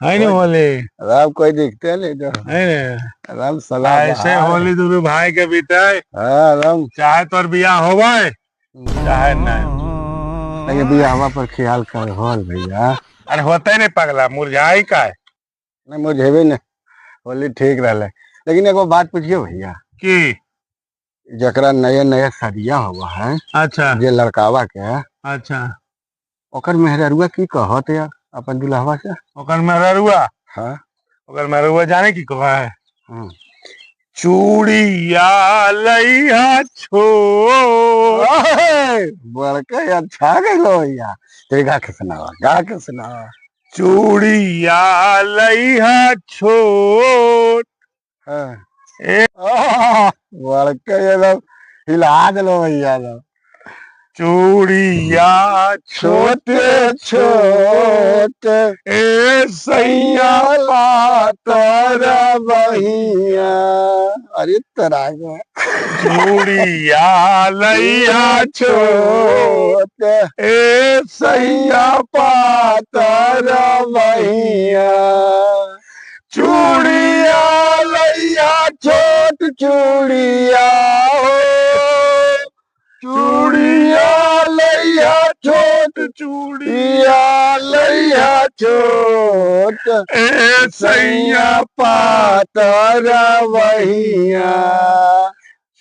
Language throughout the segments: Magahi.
है नहीं होली राम कोई दिखते नहीं तो है नहीं राम सलाम ऐसे होली दोनों भाई के बीते। हाँ राम चाहे तोर बियाह होवे चाहे नहीं। लेकिन बियाहवा पर ख्याल कर होल भैया। अरे होते नहीं पगला मुरझाई का है। नहीं मुरझेबे नहीं होली ठीक रहले। लेकिन एगो बात पूछियो भैया की जकरा नया नया सदिया हुआ है। अच्छा जे लड़कावा के। अच्छा ओकर मेहररुआ की कहत या अपन दुल्हवा से? ओकर मेहररुआ? हाँ ओकर मेहररुआ जाने की कहा है। चूड़िया लइहा छो बड़का अच्छा गइलो भैया। ते गा के सुनावा गा के सुनावा। चूड़िया लइहा छोट। हाँ ए बड़का एकदम हिला देलो भैया। चूड़िया छोटे छोटे ए सैया पातर बहिया। अरे तोरा चूड़िया लइहा छोट ए सैया पातर बहिया। चूड़िया लइहा छोट चूड़िया हो चूड़िया लइहा छोट चूड़िया लइहा छोट ए सैया पातर बहिया।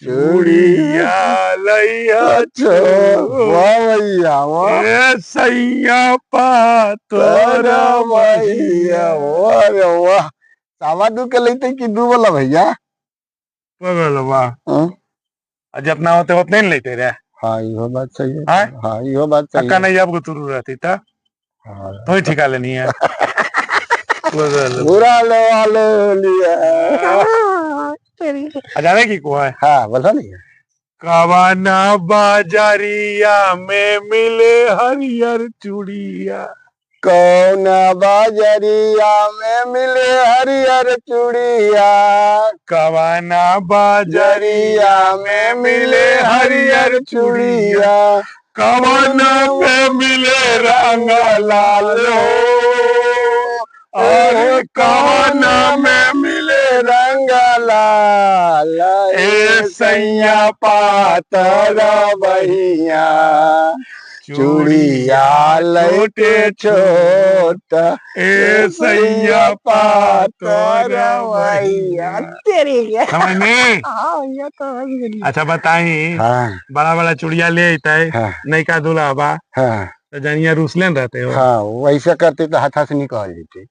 चूड़िया लइहा छोट वाह भैया वाह ए सैया पातर बहिया। वाह रे वाह। सावा दू के लेते कि दू वाला भैया? पगल वाह जितना होते उतने नहीं लेते रहे। हाँ यो बात सही है। हाँ यो बात सही है। नहीं जब तुरु रहती था। हाँ तो ठिका लेनी है। बुरा लो वाले लिया। जाने की को है। हाँ बोलो नहीं। कवाना बाजारिया में मिले हरियर चूड़िया। कौन बाजरिया में मिले हरियर चूड़िया। कवाना बाजरिया में मिले हरियर चूड़िया। कवाना में मिले रंग लाल हो। और कवाना में मिले रंग लाल ए सैया पातर बहिया। चूड़िया लौटे छोट ए सैया पातर बहिया। तेरी समझ। अच्छा बताई। हाँ। बड़ा बड़ा चूड़िया ले आता है। हाँ। नई का दूल्हा बा। हाँ। तो जनिया रुसलेन रहते हो। हाँ वैसे करते तो हाथा से निकल जाते।